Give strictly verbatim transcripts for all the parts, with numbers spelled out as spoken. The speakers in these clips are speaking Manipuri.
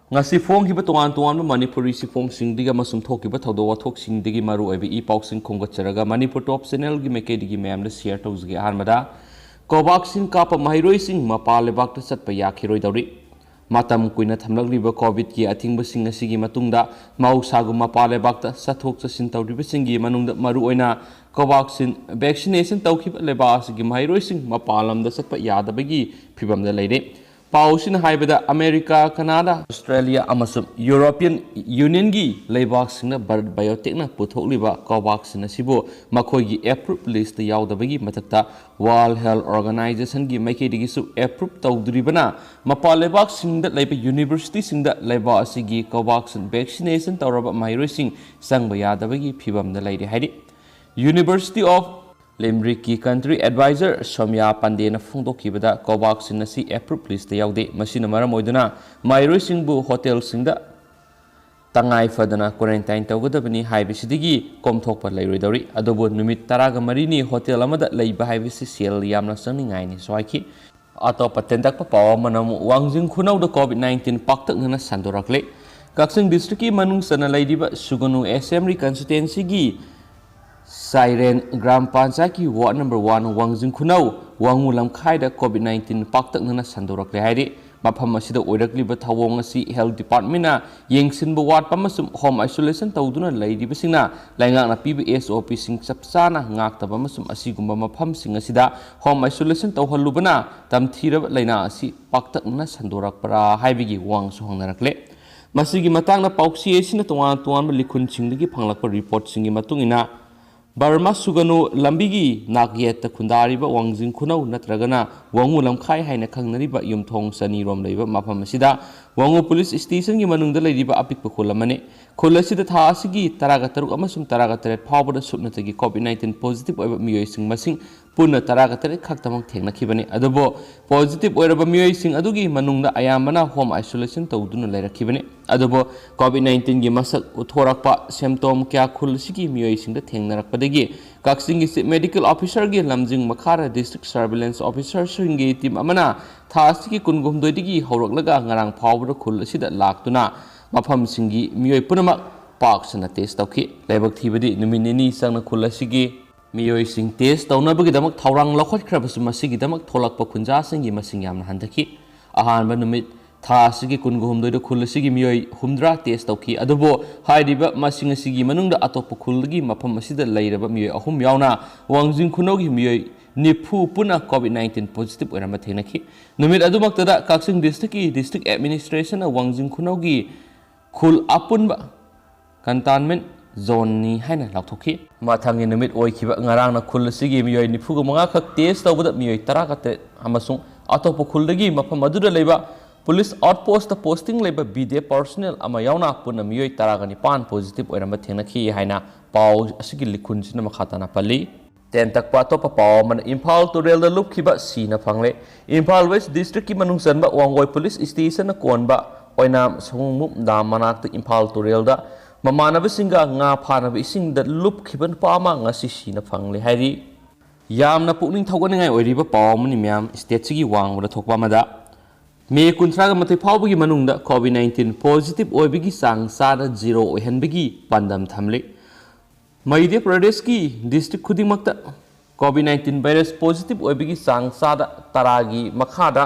ꯉꯁꯤ ꯐꯣꯡꯈꯤꯕ ꯇꯣꯉꯥꯟ ꯇꯣꯉꯥꯟꯕ ꯃꯅꯤꯄꯨꯔꯤ ꯆꯦꯐꯣꯡꯁꯤꯡꯗꯒꯤ ꯑꯃꯁꯨꯡ ꯊꯣꯛꯈꯤꯕ ꯊꯧꯗꯣꯛ ꯋꯥꯊꯣꯛꯁꯤꯡꯗꯒꯤ ꯃꯔꯨꯑꯣꯏꯕ ꯏ ꯄꯥꯎꯁꯤꯡ ꯈꯣꯝꯒꯠꯆꯔꯒ ꯃꯅꯤꯄꯨꯔ ꯇꯣꯞ ꯆꯦꯅꯦꯜꯒꯤ ꯃꯥꯏꯀꯩꯗꯒꯤ ꯃꯌꯥꯝꯗ ꯁꯤꯌꯔ ꯇꯧꯖꯒꯦ꯫ ꯑꯍꯥꯟꯕꯗ, ꯀꯣꯚꯥꯛꯁꯤꯟ ꯀꯥꯞꯄ ꯃꯍꯩꯔꯣꯏꯁꯤꯡ ꯃꯄꯥꯟ ꯂꯩꯕꯥꯛꯇ ꯆꯠꯄ ꯌꯥꯈꯤꯔꯣꯏꯗꯧꯔꯤ꯫ ꯃꯇꯝ ꯀꯨꯏꯅ ꯊꯝꯂꯛꯂꯤꯕ ꯀꯣꯚꯤꯗꯀꯤ ꯑꯊꯤꯡꯕꯁꯤꯡ ꯑꯁꯤꯒꯤ ꯃꯇꯨꯡꯗ ꯃꯍꯧꯁꯥꯒꯨꯝ ꯃꯄꯥꯟ ꯂꯩꯕꯥꯛꯇ ꯆꯠꯊꯣꯛ ꯆꯠꯁꯤꯟ ꯇꯧꯔꯤꯕꯁꯤꯡꯒꯤ ꯃꯅꯨꯡꯗ ꯃꯔꯨꯑꯣꯏꯅ ꯀꯣꯚꯥꯛꯁꯤꯟ ꯚꯦꯛꯁꯤꯅꯦꯁꯟ ꯇꯧꯈꯤꯕ ꯂꯩꯕꯥꯛ ꯑꯁꯤꯒꯤ ꯃꯍꯩꯔꯣꯏꯁꯤꯡ ꯃꯄꯥꯟ ꯂꯝꯗ ꯆꯠꯄ ꯌꯥꯗꯕꯒꯤ ꯐꯤꯕꯝꯗ ꯂꯩꯔꯦ꯫ ꯄꯥꯎ ꯑꯁꯤꯅ ꯍꯥꯏꯕꯗ, ꯑꯃꯦꯔꯤꯀꯥ, ꯀꯅꯥꯗꯥ, ꯑꯣꯁꯇ꯭ꯔꯦꯂꯤꯌꯥ ꯑꯃꯁꯨꯡ ꯌꯨꯔꯣꯄꯤꯌꯟ ꯌꯨꯅꯤꯌꯟꯒꯤ ꯂꯩꯕꯥꯛꯁꯤꯡꯅ ꯚꯥꯔꯠ ꯕꯥꯏꯑꯣꯇꯦꯛꯅ ꯄꯨꯊꯣꯛꯂꯤꯕ ꯀꯣꯚꯥꯛꯁꯤꯟ ꯑꯁꯤꯕꯨ ꯃꯈꯣꯏꯒꯤ ꯑꯦꯄ꯭ꯔꯨꯞ ꯂꯤꯁꯇ ꯌꯥꯎꯗꯕꯒꯤ ꯃꯊꯛꯇ, ꯋꯥꯔꯜꯗ ꯍꯦꯜꯊ ꯑꯣꯔꯒꯅꯥꯏꯖꯦꯁꯟꯒꯤ ꯃꯥꯏꯀꯩꯗꯒꯤꯁꯨ ꯑꯦꯄ꯭ꯔꯨꯞ ꯇꯧꯗ꯭ꯔꯤꯕꯅ, ꯃꯄꯥꯟ ꯂꯩꯕꯥꯛꯁꯤꯡꯗ ꯂꯩꯕ ꯌꯨꯅꯤꯚꯔꯁꯤꯇꯤꯁꯤꯡꯗ ꯂꯩꯕꯥꯛ ꯑꯁꯤꯒꯤ ꯀꯣꯚꯥꯛꯁꯤꯟ ꯚꯦꯛꯁꯤꯅꯦꯁꯟ ꯇꯧꯔꯕ ꯃꯍꯩꯔꯣꯏꯁꯤꯡ ꯆꯪꯕ ꯌꯥꯗꯕꯒꯤ ꯐꯤꯕꯝꯗ ꯂꯩꯔꯦ ꯍꯥꯏꯔꯤ꯫ ꯌꯨꯅꯤꯚꯔꯁꯤꯇꯤ ꯑꯣꯐ ꯂꯤꯝꯔꯤꯛꯀꯤ ꯀꯟꯇ꯭ꯔꯤ ꯑꯦꯗꯚꯥꯏꯖꯔ ꯁꯣꯃꯤꯌꯥ ꯄꯥꯟꯗꯦꯅ ꯐꯣꯡꯗꯣꯛꯈꯤꯕꯗ, ꯀꯣꯚꯥꯛꯁꯤꯟ ꯑꯁꯤ ꯑꯦꯄ꯭ꯔꯨꯞ ꯂꯤꯁꯇ ꯌꯥꯎꯗꯦ꯫ ꯃꯁꯤꯅ ꯃꯔꯝ ꯑꯣꯏꯗꯨꯅ ꯃꯍꯩꯔꯣꯏꯁꯤꯡꯕꯨ ꯍꯣꯇꯦꯜꯁꯤꯡꯗ ꯇꯉꯥꯏ ꯐꯗꯅ ꯀ꯭ꯋꯥꯔꯦꯟꯇꯥꯏꯟ ꯇꯧꯒꯗꯕꯅꯤ ꯍꯥꯏꯕꯁꯤꯗꯒꯤ ꯀꯣꯝꯊꯣꯛꯄ ꯂꯩꯔꯣꯏꯗꯧꯔꯤ꯫ ꯑꯗꯨꯕꯨ ꯅꯨꯃꯤꯠ ꯇꯔꯥꯒ ꯃꯔꯤꯅꯤ ꯍꯣꯇꯦꯜ ꯑꯃꯗ ꯂꯩꯕ ꯍꯥꯏꯕꯁꯤ ꯁꯦꯜ ꯌꯥꯝꯅ ꯆꯪꯅꯤꯡꯉꯥꯏꯅꯤꯁꯨ ꯍꯥꯏꯈꯤ꯫ ꯑꯇꯣꯞꯄ ꯇꯦꯟꯇꯛꯄ ꯄꯥꯎ ꯑꯃꯅ ꯑꯃꯨꯛ ꯋꯥꯡꯖꯤꯡ ꯈꯨꯅꯧꯗ ꯀꯣꯚꯤꯗ ꯅꯥꯏꯟꯇꯤꯟ ꯄꯥꯛꯇꯛꯅꯅ ꯁꯟꯗꯣꯔꯛꯂꯦ꯫ ꯀꯛꯆꯤꯡ ꯗꯤꯁꯇ꯭ꯔꯤꯛꯀꯤ ꯃꯅꯨꯡ ꯆꯟꯅ ꯂꯩꯔꯤꯕ ꯁꯨꯒꯅꯨ ꯑꯦꯁꯦꯝꯕ꯭ꯂꯤ ꯀꯟꯁꯇꯤꯇ꯭ꯋꯦꯟꯁꯤꯒꯤ ꯁꯥꯏꯔꯦꯟ ꯒ꯭ꯔꯥꯝ ꯄꯟꯆꯥꯌꯠꯀꯤ ꯋꯥꯔꯗ ꯅꯝꯕꯔ ꯋꯥꯟ ꯋꯥꯡꯖꯤꯡ ꯈꯨꯅꯧ ꯋꯥꯉꯨ ꯂꯝꯈꯥꯏꯗ ꯀꯣꯚꯤꯗ ꯅꯥꯏꯟꯇꯤꯟ ꯄꯥꯛꯇꯛꯅꯅ ꯁꯟꯗꯣꯔꯛꯂꯦ ꯍꯥꯏꯔꯤ꯫ ꯃꯐꯝ ꯑꯁꯤꯗ ꯑꯣꯏꯔꯛꯂꯤꯕ ꯊꯧꯑꯣꯡ ꯑꯁꯤ ꯍꯦꯜꯊ ꯗꯤꯄꯥꯔꯠꯃꯦꯟꯅ ꯌꯦꯡꯁꯤꯟꯕ ꯋꯥꯠꯄ ꯑꯃꯁꯨꯡ ꯍꯣꯝ ꯑꯥꯏꯁꯣꯂꯦꯁꯟ ꯇꯧꯗꯨꯅ ꯂꯩꯔꯤꯕꯁꯤꯡꯅ ꯂꯩꯉꯥꯛꯅ ꯄꯤꯕ ꯑꯦꯁ ꯑꯣ ꯄꯤꯁꯤꯡ ꯆꯞ ꯆꯥꯅ ꯉꯥꯛꯇꯕ ꯑꯃꯁꯨꯡ ꯑꯁꯤꯒꯨꯝꯕ ꯃꯐꯝꯁꯤꯡ ꯑꯁꯤꯗ ꯍꯣꯝ ꯑꯥꯏꯁꯣꯂꯦꯁꯟ ꯇꯧꯍꯜꯂꯨꯕꯅ ꯇꯝꯊꯤꯔꯕ ꯂꯥꯏꯅꯥ ꯑꯁꯤ ꯄꯥꯛꯇꯛꯅꯅ ꯁꯟꯗꯣꯔꯛꯄ꯭ꯔꯥ ꯍꯥꯏꯕꯒꯤ ꯋꯥꯍꯪꯁꯨ ꯍꯪꯅꯔꯛꯂꯦ꯫ ꯃꯁꯤꯒꯤ ꯃꯇꯥꯡꯗ ꯄꯥꯎꯆꯦ ꯑꯁꯤꯅ ꯇꯣꯉꯥꯟ ꯇꯣꯉꯥꯟꯕ ꯂꯤꯈꯨꯟꯁꯤꯡꯗꯒꯤ ꯐꯪꯂꯛꯄ ꯔꯤꯄꯣꯔꯠꯁꯤꯡꯒꯤ ꯃꯇꯨꯡ ꯏꯟꯅ, ꯕꯔꯃꯥ ꯁꯨꯒꯅꯨ ꯂꯝꯕꯤꯒꯤ ꯅꯥꯛꯌꯦꯠꯇ ꯈꯨꯟꯗꯥꯔꯤꯕ ꯋꯥꯡꯖꯤꯡ ꯈꯨꯅꯧ ꯅꯠꯇ꯭ꯔꯒꯅ ꯋꯥꯉꯨ ꯂꯝꯈꯥꯏ ꯍꯥꯏꯅ ꯈꯪꯅꯔꯤꯕ ꯌꯨꯝꯊꯣꯡ ꯆꯅꯤꯔꯣꯝ ꯂꯩꯕ ꯃꯐꯝ ꯑꯁꯤꯗ ꯋꯥꯉꯨ ꯄꯨꯂꯤꯁ ꯁ꯭ꯇꯦꯁꯟꯒꯤ ꯃꯅꯨꯡꯗ ꯂꯩꯔꯤꯕ ꯑꯄꯤꯛꯄ ꯈꯨꯜ ꯑꯃꯅꯤ꯫ ꯈꯨꯜ ꯑꯁꯤꯗ ꯊꯥ ꯑꯁꯤꯒꯤ ꯇꯔꯥꯒ ꯇꯔꯨꯛ ꯑꯃꯁꯨꯡ ꯇꯔꯥꯒ ꯇꯔꯦꯠ ꯐꯥꯎꯕꯗ ꯁꯨꯞꯅꯇꯒꯤ ꯀꯣꯚꯤꯗ ꯅꯥꯏꯟꯇꯤꯟ ꯄꯣꯖꯤꯇꯤꯚ ꯑꯣꯏꯕ ꯃꯤꯑꯣꯏꯁꯤꯡ ꯃꯁꯤꯡ ꯄꯨꯟꯅ ꯇꯔꯥꯒ ꯇꯔꯦꯠ ꯈꯛꯇꯃꯛ ꯊꯦꯡꯅꯈꯤꯕꯅꯤ꯫ ꯑꯗꯨꯕꯨ ꯄꯣꯖꯤꯇꯤꯚ ꯑꯣꯏꯔꯕ ꯃꯤꯑꯣꯏꯁꯤꯡ ꯑꯗꯨꯒꯤ ꯃꯅꯨꯡꯗ ꯑꯌꯥꯝꯕꯅ ꯍꯣꯝ ꯑꯥꯏꯁꯣꯂꯦꯁꯟ ꯇꯧꯗꯨꯅ ꯂꯩꯔꯛꯈꯤꯕꯅꯤ꯫ ꯑꯗꯨꯕꯨ ꯀꯣꯚꯤꯗ ꯅꯥꯏꯟꯇꯤꯟꯒꯤ ꯃꯁꯛ ꯎꯠꯊꯣꯔꯛꯄ ꯁꯤꯝꯇꯣꯝ ꯀꯌꯥ ꯈꯨꯜ ꯑꯁꯤꯒꯤ ꯃꯤꯑꯣꯏꯁꯤꯡꯗ ꯊꯦꯡꯅꯔꯛꯄꯗꯒꯤ ꯀꯛꯆꯤꯡꯒꯤ Chief Medical Officerꯒꯤ ꯂꯝꯖꯤꯡ ꯃꯈꯥꯗ District Surveillance Officerꯁꯤꯡꯒꯤ team ꯑꯃꯅ ꯊꯥ ꯑꯁꯤꯒꯤ ꯀꯨꯟꯍꯨꯝꯗꯣꯏꯗꯒꯤ ꯍꯧꯔꯛꯂꯒ ꯉꯔꯥꯡ ꯐꯥꯎꯕꯗ ꯈꯨꯜ ꯑꯁꯤꯗ ꯂꯥꯛꯇꯨꯅ ꯃꯐꯝꯁꯤꯡꯒꯤ ꯃꯤꯑꯣꯏ ꯄꯨꯝꯅꯃꯛ ꯄꯥꯛ ꯁꯟꯅ test ꯇꯧꯈꯤ꯫ ꯂꯥꯏꯕꯛ ꯊꯤꯕꯗꯤ ꯅꯨꯃꯤꯠ ꯅꯤꯅꯤ ꯆꯪꯅ ꯈꯨꯜ ꯑꯁꯤꯒꯤ ꯃꯤꯑꯣꯏꯁꯤꯡ test ꯇꯧꯅꯕꯒꯤꯗꯃꯛ ꯊꯧꯔꯥꯡ ꯂꯧꯈꯠꯈ꯭ꯔꯕꯁꯨ ꯃꯁꯤꯒꯤꯗꯃꯛ ꯊꯣꯛꯂꯛꯄ ꯈꯨꯟꯖꯥꯁꯤꯡꯒꯤ ꯃꯁꯤꯡ ꯌꯥꯝꯅ ꯍꯟꯊꯈꯤ꯫ ꯑꯍꯥꯟꯕ ꯅꯨꯃꯤꯠ ꯊꯥ ꯑꯁꯤꯒꯤ ꯀꯨꯟꯍꯨꯝꯗꯣꯏꯗ ꯈꯨꯜ ꯑꯁꯤꯒꯤ ꯃꯤꯑꯣꯏ ꯍꯨꯝꯗ꯭ꯔꯥ test ꯇꯧꯈꯤ꯫ ꯑꯗꯨꯕꯨ ꯍꯥꯏꯔꯤꯕ ꯃꯁꯤꯡ ꯑꯁꯤꯒꯤ ꯃꯅꯨꯡꯗ ꯑꯇꯣꯞꯄ ꯈꯨꯜꯗꯒꯤ ꯃꯐꯝ ꯑꯁꯤꯗ ꯂꯩꯔꯕ ꯃꯤꯑꯣꯏ ꯑꯍꯨꯝ ꯌꯥꯎꯅ ꯋꯥꯡꯖꯤꯡ ꯈꯨꯅꯧꯒꯤ ꯃꯤꯑꯣꯏ ꯅꯤꯐꯨ ꯄꯨꯟꯅ COVID nineteen positive ꯑꯣꯏꯔꯝꯕ ꯊꯦꯡꯅꯈꯤ꯫ ꯅꯨꯃꯤꯠ ꯑꯗꯨꯃꯛꯇꯗ ꯀꯛꯆꯤꯡ districtꯀꯤ district administrationꯅ ꯋꯥꯡꯖꯤꯡ ꯈꯨꯅꯧꯒꯤ ꯈꯨꯜ ꯑꯄꯨꯟꯕ containment zoneꯅꯤ ꯍꯥꯏꯅ ꯂꯥꯎꯊꯣꯛꯈꯤ꯫ ꯃꯊꯪꯒꯤ ꯅꯨꯃꯤꯠ ꯑꯣꯏꯈꯤꯕ ꯉꯔꯥꯡꯅ ꯈꯨꯜ ꯑꯁꯤꯒꯤ ꯃꯤꯑꯣꯏ ꯅꯤꯐꯨꯒ ꯃꯉꯥ ꯈꯛ test ꯇꯧꯕꯗ ꯃꯤꯑꯣꯏ ꯇꯔꯥꯒ ꯇꯔꯦꯠ ꯑꯃꯁꯨꯡ ꯑꯇꯣꯞꯄ ꯈꯨꯜꯗꯒꯤ ꯃꯐꯝ ꯑꯗꯨꯗ ꯂꯩꯕ police outpostꯇ posting ꯂꯩꯕ BDF personnel ꯑꯃ ꯌꯥꯎꯅ ꯄꯨꯟꯅ ꯃꯤꯑꯣꯏ ꯇꯔꯥꯒ ꯅꯤꯄꯥꯟ positive ꯑꯣꯏꯔꯝꯕ ꯊꯦꯡꯅꯈꯤ ꯍꯥꯏꯅ ꯄꯥꯎ ꯑꯁꯤꯒꯤ ꯂꯤꯈꯨꯟꯁꯤꯅ ꯃꯈꯥ ꯇꯥꯅ ꯄꯜꯂꯤ꯫ ꯇꯦꯟ ꯇꯛꯄ ꯑꯇꯣꯞꯄ ꯄꯥꯎ ꯑꯃꯅ ꯏꯝꯐꯥꯜ ꯇꯨꯔꯦꯜꯗ ꯂꯨꯞꯈꯤꯕ ꯁꯤꯅ ꯐꯪꯂꯦ꯫ ꯏꯝꯐꯥꯜ West Districtꯀꯤ ꯃꯅꯨꯡ ꯆꯟꯕ ꯋꯥꯡꯒꯣꯏ police stationꯅ ꯀꯣꯟꯕ ꯑꯣꯏꯅ ꯁꯑꯣꯡꯃꯨꯞ dam ꯃꯅꯥꯛꯇ ꯏꯝꯐꯥꯜ ꯇꯨꯔꯦꯜꯗ ꯃꯃꯥꯟꯅꯕꯁꯤꯡꯒ ꯉꯥ ꯐꯥꯅꯕ ꯏꯁꯤꯡꯗ ꯂꯨꯞꯈꯤꯕ ꯅꯨꯄꯥ ꯑꯃ ꯉꯁꯤ ꯁꯤꯅ ꯐꯪꯂꯦ ꯍꯥꯏꯔꯤ꯫ ꯌꯥꯝꯅ ꯄꯨꯛꯅꯤꯡ ꯊꯧꯒꯠꯅꯤꯡꯉꯥꯏ ꯑꯣꯏꯔꯤꯕ ꯄꯥꯎ ꯑꯃꯅꯤ ꯃꯌꯥꯝ, stateꯁꯤꯒꯤ ꯋꯥꯡꯃꯗ ꯊꯣꯛꯄ ꯑꯃꯗ꯫ ꯃꯦ ꯀꯨꯟꯊ꯭ꯔꯥꯒ ꯃꯥꯊꯣꯏ ꯐꯥꯎꯕꯒꯤ ꯃꯅꯨꯡꯗ COVID nineteen positive ꯑꯣꯏꯕꯒꯤ ꯆꯥꯡ ꯆꯥꯗ zero ꯑꯣꯏꯍꯟꯕꯒꯤ ꯄꯥꯟꯗꯝ ꯊꯝꯂꯤ꯫ ꯃꯙ꯭ꯌ ꯄ꯭ꯔꯗꯦꯁꯀꯤ district ꯈꯨꯗꯤꯡꯃꯛꯇ COVID nineteen virus positive ꯑꯣꯏꯕꯒꯤ ꯆꯥꯡ ꯆꯥꯗ ꯇꯔꯥꯒꯤ ꯃꯈꯥꯗ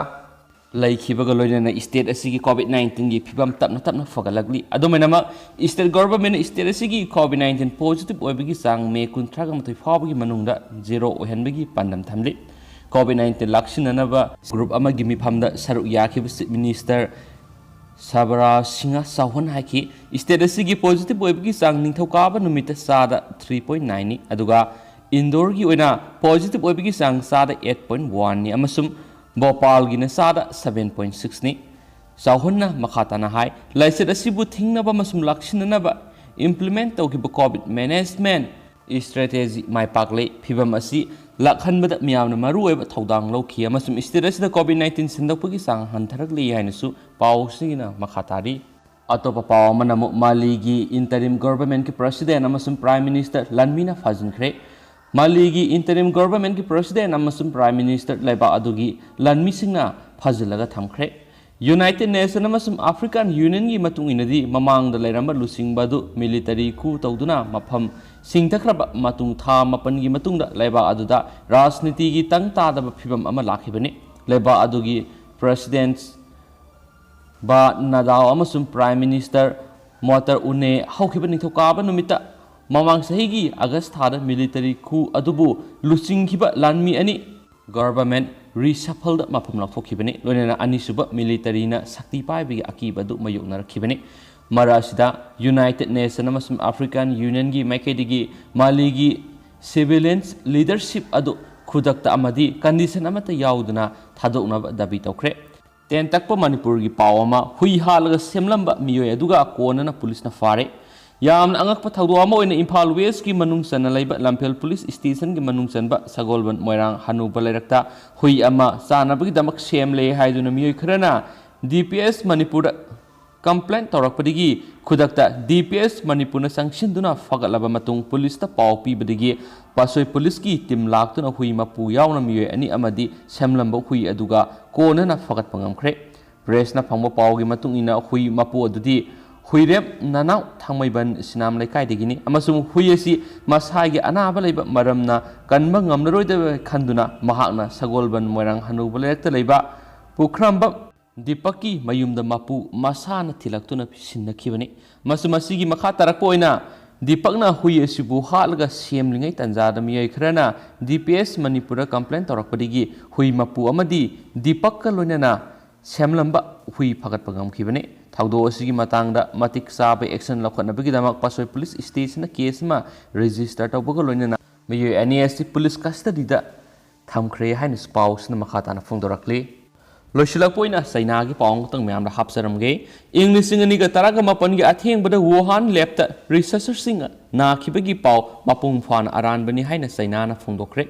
ꯂꯩꯈꯤꯕꯒ ꯂꯣꯏꯅꯅ state ꯑꯁꯤꯒꯤ COVID nineteenꯒꯤ ꯐꯤꯕꯝ ꯇꯞꯅ ꯇꯞꯅ ꯐꯒꯠꯂꯛꯂꯤ꯫ ꯑꯗꯨꯝ ꯑꯣꯏꯅꯃꯛ, state governmentꯅ state ꯑꯁꯤꯒꯤ COVID nineteen positive ꯑꯣꯏꯕꯒꯤ ꯆꯥꯡ ꯃꯦ ꯀꯨꯟꯊ꯭ꯔꯥꯒ ꯃꯥꯊꯣꯏ ꯐꯥꯎꯕꯒꯤ ꯃꯅꯨꯡꯗ zero ꯑꯣꯏꯍꯟꯕꯒꯤ ꯄꯥꯟꯗꯝ ꯊꯝꯂꯤ꯫ COVID nineteen ꯂꯥꯛꯁꯤꯟꯅꯅꯕ group ꯑꯃꯒꯤ ꯃꯤꯐꯝꯗ ꯁꯔꯨꯛ ꯌꯥꯈꯤꯕ Chief Minister ꯁꯕꯔꯥꯖ ꯁꯤꯡꯍ ꯆꯧꯍꯥꯟ ꯍꯥꯏꯈꯤ, state ꯑꯁꯤꯒꯤ positive ꯑꯣꯏꯕꯒꯤ ꯆꯥꯡ ꯅꯤꯡꯊꯧꯀꯥꯕ ꯅꯨꯃꯤꯠꯇ ꯆꯥꯗ three point nineꯅꯤ, ꯑꯗꯨꯒ ꯏꯟꯗꯣꯔꯒꯤ ꯑꯣꯏꯅ positive ꯑꯣꯏꯕꯒꯤ ꯆꯥꯡ ꯆꯥꯗ eight point oneꯅꯤ ꯑꯃꯁꯨꯡ ꯚꯣꯄꯥꯜꯒꯤꯅ ꯆꯥꯗ seven point sixꯅꯤ꯫ ꯆꯧꯍꯥꯟꯅ ꯃꯈꯥ ꯇꯥꯅ ꯍꯥꯏ, ꯂꯥꯏꯆꯠ ꯑꯁꯤꯕꯨ ꯊꯤꯡꯅꯕ ꯑꯃꯁꯨꯡ ꯂꯥꯛꯁꯤꯟꯅꯅꯕ implement ꯇꯧꯈꯤꯕ COVID management strategy ꯃꯥꯏ ꯄꯥꯛꯂꯦ꯫ ꯐꯤꯚꯝ ꯑꯁꯤ ꯂꯥꯛꯍꯟꯕꯗ ꯃꯤꯌꯥꯝꯅ ꯃꯔꯨꯑꯣꯏꯕ ꯊꯧꯗꯥꯡ ꯂꯧꯈꯤ ꯑꯃꯁꯨꯡ state ꯑꯁꯤꯗ COVID nineteen ꯁꯟꯗꯣꯛꯄꯒꯤ ꯆꯥꯡ ꯍꯟꯊꯔꯛꯂꯤ ꯍꯥꯏꯅꯁꯨ ꯄꯥꯎꯁꯤꯡꯅ ꯃꯈꯥ ꯇꯥꯔꯤ꯫ ꯑꯇꯣꯞꯄ ꯄꯥꯎ ꯑꯃꯅ ꯑꯃꯨꯛ ꯃꯥꯂꯤꯒꯤ interim governmentꯀꯤ president ꯑꯃꯁꯨꯡ prime minister ꯂꯥꯟꯃꯤꯅ ꯐꯥꯖꯤꯟꯈ꯭ꯔꯦ꯫ ꯃꯥꯂꯤꯒꯤ interim governmentꯀꯤ president ꯑꯃꯁꯨꯡ prime minister ꯂꯩꯕꯥꯛ ꯑꯗꯨꯒꯤ ꯂꯥꯟꯃꯤꯁꯤꯡꯅ ꯐꯥꯖꯤꯜꯂꯒ ꯊꯝꯈ꯭ꯔꯦ꯫ United Nation ꯑꯃꯁꯨꯡ African Unionꯒꯤ ꯃꯇꯨꯡ ꯏꯟꯅꯗꯤ, ꯃꯃꯥꯡꯗ ꯂꯩꯔꯝꯕ ꯂꯨꯆꯤꯡꯕ ꯑꯗꯨ military coup ꯇꯧꯗꯨꯅ ꯃꯐꯝ ꯁꯤꯡꯊꯈ꯭ꯔꯕ ꯃꯇꯨꯡ ꯊꯥ ꯃꯥꯄꯟꯒꯤ ꯃꯇꯨꯡꯗ ꯂꯩꯕꯥꯛ ꯑꯗꯨꯗ ꯔꯥꯖꯅꯤꯇꯤꯒꯤ ꯇꯪ ꯇꯥꯗꯕ ꯐꯤꯕꯝ ꯑꯃ ꯂꯥꯛꯈꯤꯕꯅꯤ꯫ ꯂꯩꯕꯥꯛ ꯑꯗꯨꯒꯤ president ꯕꯥ ꯅꯗꯥꯎ ꯑꯃꯁꯨꯡ prime minister ꯃꯣꯇꯔ ꯎꯅꯦ ꯍꯧꯈꯤꯕ ꯅꯤꯡꯊꯧꯀꯥꯕ ꯅꯨꯃꯤꯠꯇ, ꯃꯃꯥꯡ ꯆꯍꯤꯒꯤ August ꯊꯥꯗ military coup ꯑꯗꯨꯕꯨ ꯂꯨꯆꯤꯡꯈꯤꯕ ꯂꯥꯟꯃꯤ ꯑꯅꯤ government reshuffleꯗ ꯃꯐꯝ ꯂꯧꯊꯣꯛꯈꯤꯕꯅꯤ, ꯂꯣꯏꯅꯅ ꯑꯅꯤꯁꯨꯕ militaryꯅ ꯁꯛꯇꯤ ꯄꯥꯏꯕꯒꯤ ꯑꯀꯤꯕ ꯑꯗꯨ ꯃꯥꯌꯣꯛꯅꯔꯛꯈꯤꯕꯅꯤ꯫ ꯃꯔꯛ ꯑꯁꯤꯗ, United Nation ꯑꯃꯁꯨꯡ African Unionꯒꯤ ꯃꯥꯏꯀꯩꯗꯒꯤ ꯃꯥꯂꯤꯒꯤ civilians leadership ꯑꯗꯨ ꯈꯨꯗꯛꯇ ꯑꯃꯗꯤ condition ꯑꯃꯠꯇ ꯌꯥꯎꯗꯅ ꯊꯥꯗꯣꯛꯅꯕ ꯗꯥꯕꯤ ꯇꯧꯈ꯭ꯔꯦ꯫ ꯇꯦꯟꯇꯛꯄ ꯃꯅꯤꯄꯨꯔꯒꯤ ꯄꯥꯎ ꯑꯃ, ꯍꯨꯏ ꯍꯥꯠꯂꯒ ꯁꯦꯝꯂꯝꯕ ꯃꯤꯑꯣꯏ ꯑꯗꯨꯒ ꯀꯣꯟꯅꯅ ꯄꯨꯂꯤꯁꯅ ꯐꯥꯔꯦ꯫ ꯌꯥꯝꯅ ꯑꯉꯛꯄ ꯊꯧꯗꯣꯛ ꯑꯃ ꯑꯣꯏꯅ ꯏꯝꯐꯥꯜ Westꯀꯤ ꯃꯅꯨꯡ ꯆꯟꯅ ꯂꯩꯕ ꯂꯝꯐꯦꯜ ꯄꯨꯂꯤꯁ stationꯒꯤ ꯃꯅꯨꯡ ꯆꯟꯕ ꯁꯒꯣꯜꯕꯟ ꯃꯣꯏꯔꯥꯡ ꯍꯅꯨꯕ ꯂꯩꯔꯛꯇ ꯍꯨꯏ ꯑꯃ ꯆꯥꯅꯕꯒꯤꯗꯃꯛ ꯁꯦꯝꯂꯦ ꯍꯥꯏꯗꯨꯅ ꯃꯤꯑꯣꯏ ꯈꯔꯅ D P S ꯃꯅꯤꯄꯨꯔꯗ complaint ꯇꯧꯔꯛꯄꯗꯒꯤ ꯈꯨꯗꯛꯇ D P S ꯃꯅꯤꯄꯨꯔꯅ ꯆꯪꯁꯤꯟꯗꯨꯅ ꯐꯒꯠꯂꯕ ꯃꯇꯨꯡ ꯄꯨꯂꯤꯁꯇ ꯄꯥꯎ ꯄꯤꯕꯗꯒꯤ ꯄꯥꯠꯁꯣꯏ ꯄꯨꯂꯤꯁꯀꯤ team ꯂꯥꯛꯇꯨꯅ ꯍꯨꯏ ꯃꯄꯨ ꯌꯥꯎꯅ ꯃꯤꯑꯣꯏ ꯑꯅꯤ ꯑꯃꯗꯤ ꯁꯦꯝꯂꯝꯕ ꯍꯨꯏ ꯑꯗꯨꯒ ꯀꯣꯟꯅꯅ ꯐꯒꯠꯄ ꯉꯝꯈ꯭ꯔꯦ꯫ Pressꯅ ꯐꯪꯕ ꯄꯥꯎꯒꯤ ꯃꯇꯨꯡ ꯏꯟꯅ ꯍꯨꯏ ꯃꯄꯨ ꯑꯗꯨꯗꯤ ꯍꯨꯏꯔꯦꯝ ꯅꯅꯥꯎ ꯊꯥꯡꯃꯩꯕꯟ ꯁꯤꯅꯥꯝ ꯂꯩꯀꯥꯏꯗꯒꯤꯅꯤ ꯑꯃꯁꯨꯡ ꯍꯨꯏ ꯑꯁꯤ ꯃꯁꯥꯒꯤ ꯑꯅꯥꯕ ꯂꯩꯕ ꯃꯔꯝꯅ ꯀꯟꯕ ꯉꯝꯂꯔꯣꯏꯗꯕ ꯈꯟꯗꯨꯅ ꯃꯍꯥꯛꯅ ꯁꯒꯣꯜꯕꯟ ꯃꯣꯏꯔꯥꯡ ꯍꯅꯨꯕ ꯂꯩꯔꯛꯇ ꯂꯩꯕ ꯄꯨꯈ꯭ꯔꯝꯕꯝ ꯗꯤꯄꯛꯀꯤ ꯃꯌꯨꯝꯗ ꯃꯄꯨ ꯃꯁꯥꯅ ꯊꯤꯜꯂꯛꯇꯨꯅ ꯁꯤꯟꯅꯈꯤꯕꯅꯤ꯫ ꯃꯁꯤ, ꯃꯁꯤꯒꯤ ꯃꯈꯥ ꯇꯥꯔꯛꯄ ꯑꯣꯏꯅ ꯗꯤꯄꯛꯅ ꯍꯨꯏ ꯑꯁꯤꯕꯨ ꯍꯥꯠꯂꯒ ꯁꯦꯝꯂꯤꯉꯩ ꯇꯥꯟꯖꯥꯗ ꯃꯤꯑꯣꯏ ꯈꯔꯅ D P S ꯃꯅꯤꯄꯨꯔꯗ complaint ꯇꯧꯔꯛꯄꯗꯒꯤ ꯍꯨꯏ ꯃꯄꯨ ꯑꯃꯗꯤ ꯗꯤꯄꯛꯀ ꯂꯣꯏꯅꯅ ꯁꯦꯝꯂꯝꯕ ꯍꯨꯏ ꯐꯒꯠꯄ ꯉꯝꯈꯤꯕꯅꯤ꯫ ꯊꯧꯗꯣꯛ ꯑꯁꯤꯒꯤ ꯃꯇꯥꯡꯗ ꯃꯇꯤꯛ ꯆꯥꯕ action ꯂꯧꯈꯠꯅꯕꯒꯤꯗꯃꯛ ꯄꯥꯠꯁꯣꯏ ꯄꯨꯂꯤꯁ stationꯗ case ꯑꯃ register ꯇꯧꯕꯒ ꯂꯣꯏꯅꯅ ꯃꯤꯑꯣꯏ ꯑꯅꯤ ꯑꯁꯤ ꯄꯨꯂꯤꯁ custodyꯗ ꯊꯝꯈ꯭ꯔꯦ ꯍꯥꯏꯅꯁꯨ ꯄꯥꯎꯁꯤꯅ ꯃꯈꯥ ꯇꯥꯅ ꯐꯣꯡꯗꯣꯔꯛꯂꯤ꯫ ꯂꯣꯏꯁꯤꯜꯂꯛꯄ ꯑꯣꯏꯅ ꯆꯩꯅꯥꯒꯤ ꯄꯥꯎ ꯑꯃꯈꯛꯇꯪ ꯃꯌꯥꯝꯗ ꯍꯥꯞꯆꯔꯝꯒꯦ꯫ ꯏꯪ ꯂꯤꯁꯤꯡ ꯑꯅꯤꯒ ꯇꯔꯥꯒ ꯃꯥꯄꯟꯒꯤ ꯑꯊꯦꯡꯕꯗ ꯋꯨꯍꯥꯟ labꯇ researcherꯁꯤꯡ ꯅꯥꯈꯤꯕꯒꯤ ꯄꯥꯎ ꯃꯄꯨꯡ ꯐꯥꯅ ꯑꯔꯥꯟꯕꯅꯤ ꯍꯥꯏꯅ ꯆꯩꯅꯥꯅ ꯐꯣꯡꯗꯣꯛꯈ꯭ꯔꯦ꯫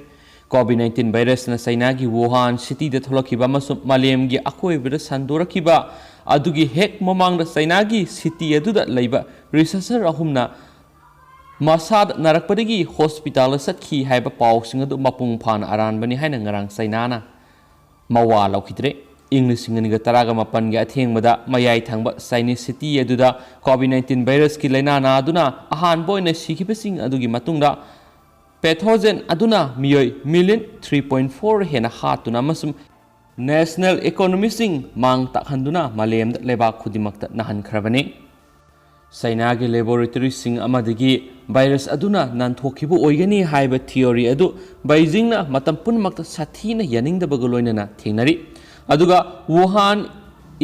COVID nineteen virusꯅ ꯆꯩꯅꯥꯒꯤ ꯋꯨꯍꯥꯟ cityꯗ ꯊꯣꯛꯂꯛꯈꯤꯕ ꯑꯃꯁꯨꯡ ꯃꯥꯂꯦꯝꯒꯤ ꯑꯀꯣꯏꯕꯗ ꯁꯟꯗꯣꯔꯛꯈꯤꯕ ꯑꯗꯨꯒꯤ ꯍꯦꯛ ꯃꯃꯥꯡꯗ ꯆꯩꯅꯥꯒꯤ city ꯑꯗꯨꯗ ꯂꯩꯕ researcher ꯑꯍꯨꯝꯅ ꯃꯁꯥꯗ ꯅꯥꯔꯛꯄꯗꯒꯤ ꯍꯣꯁꯄꯤꯇꯥꯜꯗ ꯆꯠꯈꯤ ꯍꯥꯏꯕ ꯄꯥꯎꯁꯤꯡ ꯑꯗꯨ ꯃꯄꯨꯡ ꯐꯥꯅ ꯑꯔꯥꯟꯕꯅꯤ ꯍꯥꯏꯅ ꯉꯔꯥꯡ ꯆꯩꯅꯥꯅ ꯃꯋꯥ ꯂꯧꯈꯤꯗ꯭ꯔꯦ꯫ ꯏꯪ ꯂꯤꯁꯤꯡ ꯑꯅꯤꯒ ꯇꯔꯥꯒ ꯃꯥꯄꯟꯒꯤ ꯑꯊꯦꯡꯕꯗ ꯃꯌꯥꯏ ꯊꯪꯕ ꯆꯥꯏꯅꯤꯁ ꯁꯤꯇꯤ ꯑꯗꯨꯗ ꯀꯣꯚꯤꯗ ꯅꯥꯏꯟꯇꯤꯟ ꯚꯥꯏꯔꯁꯀꯤ ꯂꯥꯏꯅꯥ ꯅꯥꯗꯨꯅ ꯑꯍꯥꯟꯕ ꯑꯣꯏꯅ ꯁꯤꯈꯤꯕꯁꯤꯡ ꯑꯗꯨꯒꯤ ꯃꯇꯨꯡꯗ ꯄꯦꯊꯣꯖꯦꯟ ꯑꯗꯨꯅ ꯃꯤꯑꯣꯏ ꯃꯤꯂꯤꯌꯟ ꯊ꯭ꯔꯤ ꯄꯣꯏꯟ ꯐꯣꯔ ꯍꯦꯟꯅ ꯍꯥꯠꯇꯨꯅ ꯑꯃꯁꯨꯡ ꯅꯦꯁꯅꯦꯜ ꯏꯀꯣꯅꯣꯃꯤꯁꯤꯡ ꯃꯥꯡ ꯇꯥꯛꯍꯟꯗꯨꯅ ꯃꯥꯂꯦꯝꯗ ꯂꯩꯕꯥꯛ ꯈꯨꯗꯤꯡꯃꯛꯇ ꯅꯥꯍꯟꯈ꯭ꯔꯕꯅꯤ꯫ ꯆꯩꯅꯥꯒꯤ ꯂꯦꯕꯣꯔꯦꯇꯔꯤꯁꯤꯡ ꯑꯃꯗꯒꯤ ꯚꯥꯏꯔꯁ ꯑꯗꯨꯅ ꯅꯥꯟꯊꯣꯛꯈꯤꯕ ꯑꯣꯏꯒꯅꯤ ꯍꯥꯏꯕ ꯊꯤꯑꯣꯔꯤ ꯑꯗꯨ ꯕꯩꯖꯤꯡꯅ ꯃꯇꯝ ꯄꯨꯝꯅꯃꯛꯇ ꯁꯥꯊꯤꯅ ꯌꯥꯅꯤꯡꯗꯕꯒ ꯂꯣꯏꯅꯅ ꯊꯦꯡꯅꯔꯤ꯫ ꯑꯗꯨꯒ ꯋꯨꯍꯥꯟ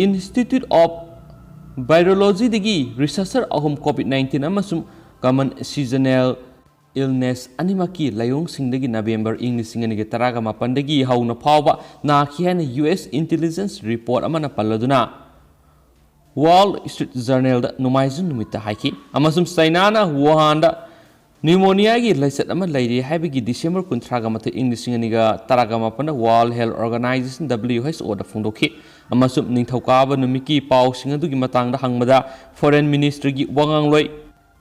ꯏꯟꯁꯇꯤꯇ꯭ꯌꯨꯠ ꯑꯣꯐ ꯚꯥꯏꯔꯣꯂꯣꯖꯤꯗꯒꯤ ꯔꯤꯁꯔꯆꯔ ꯑꯍꯨꯝ ꯀꯣꯚꯤꯗ ꯅꯥꯏꯟꯇꯤꯟ ꯑꯃꯁꯨꯡ ꯀꯃꯟ ꯁꯤꯖꯅꯦꯜ ꯏꯜꯅꯦꯁ ꯑꯅꯤꯃꯛꯀꯤ ꯂꯥꯏꯑꯣꯡꯁꯤꯡꯗꯒꯤ ꯅꯕꯦꯝꯕꯔ ꯏꯪ ꯂꯤꯁꯤꯡ ꯑꯅꯤꯒ ꯇꯔꯥꯒ ꯃꯥꯄꯟꯗꯒꯤ ꯍꯧꯅ ꯐꯥꯎꯕ ꯅꯥꯈꯤ ꯍꯥꯏꯅ ꯌꯨ ꯑꯦꯁ ꯏꯟꯇꯦꯂꯤꯖꯦꯟꯁ ꯔꯤꯄꯣꯔꯠ ꯑꯃꯅ ꯄꯜꯂꯗꯨꯅ ꯋꯥꯜ ꯁ꯭ꯇ꯭ꯔꯤꯠ ꯖꯔꯅꯦꯜꯗ ꯅꯣꯡꯃꯥꯏꯖꯤꯡ ꯅꯨꯃꯤꯠꯇ ꯍꯥꯏꯈꯤ꯫ ꯑꯃꯁꯨꯡ ꯆꯩꯅꯥꯅ ꯋꯨꯍꯥꯟꯗ ꯅ꯭ꯌꯨꯃꯣꯅꯤꯌꯥꯒꯤ ꯂꯥꯏꯆꯠ ꯑꯃ ꯂꯩꯔꯤ ꯍꯥꯏꯕꯒꯤ ꯗꯤꯁꯦꯝꯕꯔ ꯀꯨꯟꯊ꯭ꯔꯥꯒ ꯃꯥꯊꯣꯏ ꯏꯪ ꯂꯤꯁꯤꯡ ꯑꯅꯤꯒ ꯇꯔꯥꯒ ꯃꯥꯄꯟꯗ ꯋꯥꯔꯜꯗ ꯍꯦꯜꯊ ꯑꯣꯔꯒꯅꯥꯏꯖꯦꯁꯟ, ꯗꯕ꯭ꯂꯤꯌꯨ ꯑꯩꯆ ꯑꯣꯗ ꯐꯣꯡꯗꯣꯛꯈꯤ꯫ ꯑꯃꯁꯨꯡ ꯅꯤꯡꯊꯧꯀꯥꯕ ꯅꯨꯃꯤꯠꯀꯤ ꯄꯥꯎꯁꯤꯡ ꯑꯗꯨꯒꯤ ꯃꯇꯥꯡꯗ ꯍꯪꯕꯗ ꯐꯣꯔꯦꯟ ꯃꯤꯅꯤꯁꯇ꯭ꯔꯤꯒꯤ ꯋꯥꯉꯥꯡꯂꯣꯏ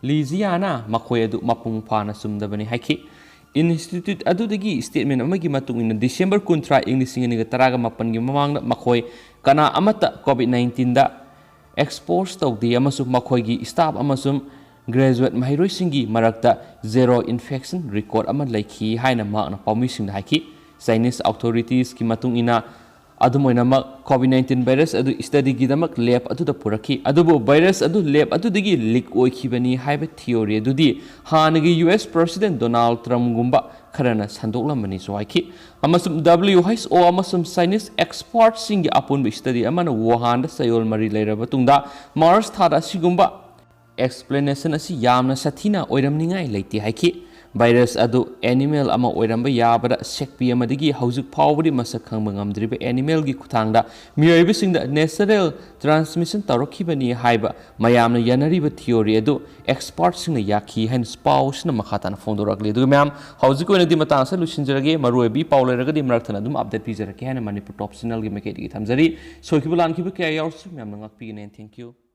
ꯂꯤ ꯖꯤꯌꯥꯅ ꯃꯈꯣꯏ ꯑꯗꯨ ꯃꯄꯨꯡ ꯐꯥꯅ ꯆꯨꯝꯗꯕꯅꯤ ꯍꯥꯏꯈꯤ꯫ ꯏꯟꯁꯇꯤꯇ꯭ꯌꯨꯠ ꯑꯗꯨꯗꯒꯤ ꯁ꯭ꯇꯦꯠꯃꯦꯟ ꯑꯃꯒꯤ ꯃꯇꯨꯡ ꯏꯟꯅ ꯗꯤꯁꯦꯝꯕꯔ ꯀꯨꯟꯊ꯭ꯔꯥ ꯏꯪ ꯂꯤꯁꯤꯡ ꯑꯅꯤꯒ ꯇꯔꯥꯒ ꯃꯥꯄꯟꯒꯤ ꯃꯃꯥꯡꯗ ꯃꯈꯣꯏ ꯀꯅꯥ ꯑꯃꯠꯇ ꯀꯣꯚꯤꯗ ꯅꯥꯏꯟꯇꯤꯟꯗ ꯑꯦꯛꯁꯄꯣꯖ ꯇꯧꯗꯦ ꯑꯃꯁꯨꯡ ꯃꯈꯣꯏꯒꯤ ꯁ꯭ꯇꯥꯐ ꯑꯃꯁꯨꯡ ꯒ꯭ꯔꯦꯖꯨꯑꯦꯠ ꯃꯍꯩꯔꯣꯏꯁꯤꯡꯒꯤ ꯃꯔꯛꯇ ꯖꯦꯔꯣ ꯏꯟꯐꯦꯛꯁꯟ ꯔꯦꯀꯣꯔꯗ ꯑꯃ ꯂꯩꯈꯤ ꯍꯥꯏꯅ ꯃꯍꯥꯛꯅ ꯄꯥꯎꯃꯤꯁꯤꯡꯗ ꯍꯥꯏꯈꯤ꯫ ꯆꯥꯏꯅꯤꯁ ꯑꯣꯊꯣꯔꯤꯇꯤꯁꯀꯤ ꯃꯇꯨꯡ ꯏꯟꯅ, ꯑꯗꯨꯝ ꯑꯣꯏꯅꯃꯛ, ꯀꯣꯚꯤꯗ ꯅꯥꯏꯟꯇꯤꯟ ꯚꯥꯏꯔꯁ ꯑꯗꯨ ꯁ꯭ꯇꯗꯤꯒꯤꯗꯃꯛ ꯂꯦꯕ ꯑꯗꯨꯗ ꯄꯨꯔꯛꯈꯤ, ꯑꯗꯨꯕꯨ ꯚꯥꯏꯔꯁ ꯑꯗꯨ ꯂꯦꯕ ꯑꯗꯨꯗꯒꯤ ꯂꯤꯛ ꯑꯣꯏꯈꯤꯕꯅꯤ ꯍꯥꯏꯕ ꯊꯤꯑꯣꯔꯤ ꯑꯗꯨꯗꯤ ꯍꯥꯟꯅꯒꯤ ꯌꯨ ꯑꯦꯁ ꯄ꯭ꯔꯦꯁꯤꯗꯦꯟꯠ ꯗꯣꯅꯥꯜꯗ ꯇ꯭ꯔꯝꯞꯒꯨꯝꯕ ꯈꯔꯅ ꯁꯟꯗꯣꯛꯂꯝꯕꯅꯤꯁꯨ ꯍꯥꯏꯈꯤ꯫ ꯑꯃꯁꯨꯡ ꯗꯕ꯭ꯂꯤꯌꯨ ꯑꯩꯆ ꯑꯣ ꯑꯃꯁꯨꯡ ꯆꯥꯏꯅꯤꯁ ꯑꯦꯛꯁꯄꯔꯠꯁꯤꯡꯒꯤ ꯑꯄꯨꯟꯕ ꯁ꯭ꯇꯗꯤ ꯑꯃꯅ ꯋꯨꯍꯥꯟꯗ ꯆꯌꯣꯜ ꯃꯔꯤ ꯂꯩꯔꯕ ꯃꯇꯨꯡꯗ ꯃꯥꯔꯆ ꯊꯥꯗ ꯑꯁꯤꯒꯨꯝꯕ ꯑꯦꯛꯁꯄ꯭ꯂꯦꯅꯦꯁꯟ ꯑꯁꯤ ꯌꯥꯝꯅ ꯁꯥꯊꯤꯅ ꯑꯣꯏꯔꯝꯅꯤꯡꯉꯥꯏ ꯂꯩꯇꯦ ꯍꯥꯏꯈꯤ꯫ ꯚꯥꯏꯔꯁ ꯑꯗꯨ ꯑꯦꯅꯤꯃꯦꯜ ꯑꯃ ꯑꯣꯏꯔꯝꯕ ꯌꯥꯕꯗ ꯁꯦꯛꯄꯤ ꯑꯃꯗꯒꯤ ꯍꯧꯖꯤꯛ ꯐꯥꯎꯕꯗꯤ ꯃꯁꯛ ꯈꯪꯕ ꯉꯝꯗ꯭ꯔꯤꯕ ꯑꯦꯅꯤꯃꯦꯜꯒꯤ ꯈꯨꯠꯊꯥꯡꯗ ꯃꯤꯑꯣꯏꯕꯁꯤꯡꯗ ꯅꯦꯆꯔꯦꯜ ꯇ꯭ꯔꯥꯟꯁꯃꯤꯁꯟ ꯇꯧꯔꯛꯈꯤꯕꯅꯤ ꯍꯥꯏꯕ ꯃꯌꯥꯝꯅ ꯌꯥꯅꯔꯤꯕ ꯊꯤꯑꯣꯔꯤ ꯑꯗꯨ ꯑꯦꯛꯁꯄꯔꯠꯁꯤꯡꯅ ꯌꯥꯈꯤ ꯍꯥꯏꯅ ꯄꯥꯎꯁꯤꯅ ꯃꯈꯥ ꯇꯥꯅ ꯐꯣꯡꯗꯣꯔꯛꯂꯤ꯫ ꯑꯗꯨꯒ ꯃꯌꯥꯝ, ꯍꯧꯖꯤꯛꯀꯤ ꯑꯣꯏꯅꯗꯤ ꯃꯇꯥꯡ ꯑꯁꯤꯗ ꯂꯣꯏꯁꯤꯟꯖꯔꯒꯦ꯫ ꯃꯔꯨꯑꯣꯏꯕ ꯏ ꯄꯥꯎ ꯂꯩꯔꯒꯗꯤ ꯃꯔꯛ ꯊꯠꯅ ꯑꯗꯨꯝ ꯑꯞꯗꯦꯠ ꯄꯤꯖꯔꯛꯀꯦ ꯍꯥꯏꯅ ꯃꯅꯤꯄꯨꯔ ꯇꯣꯞ ꯆꯦꯅꯦꯜꯒꯤ ꯃꯥꯏꯀꯩꯗꯒꯤ ꯊꯝꯖꯔꯤ꯫ ꯁꯣꯏꯈꯤꯕ ꯂꯥꯟꯈꯤꯕ ꯀꯌꯥ ꯌꯥꯎꯔꯁꯨ ꯃꯌꯥꯝꯅ ꯉꯥꯛꯄꯤꯒꯅꯤ꯫ Thank you꯫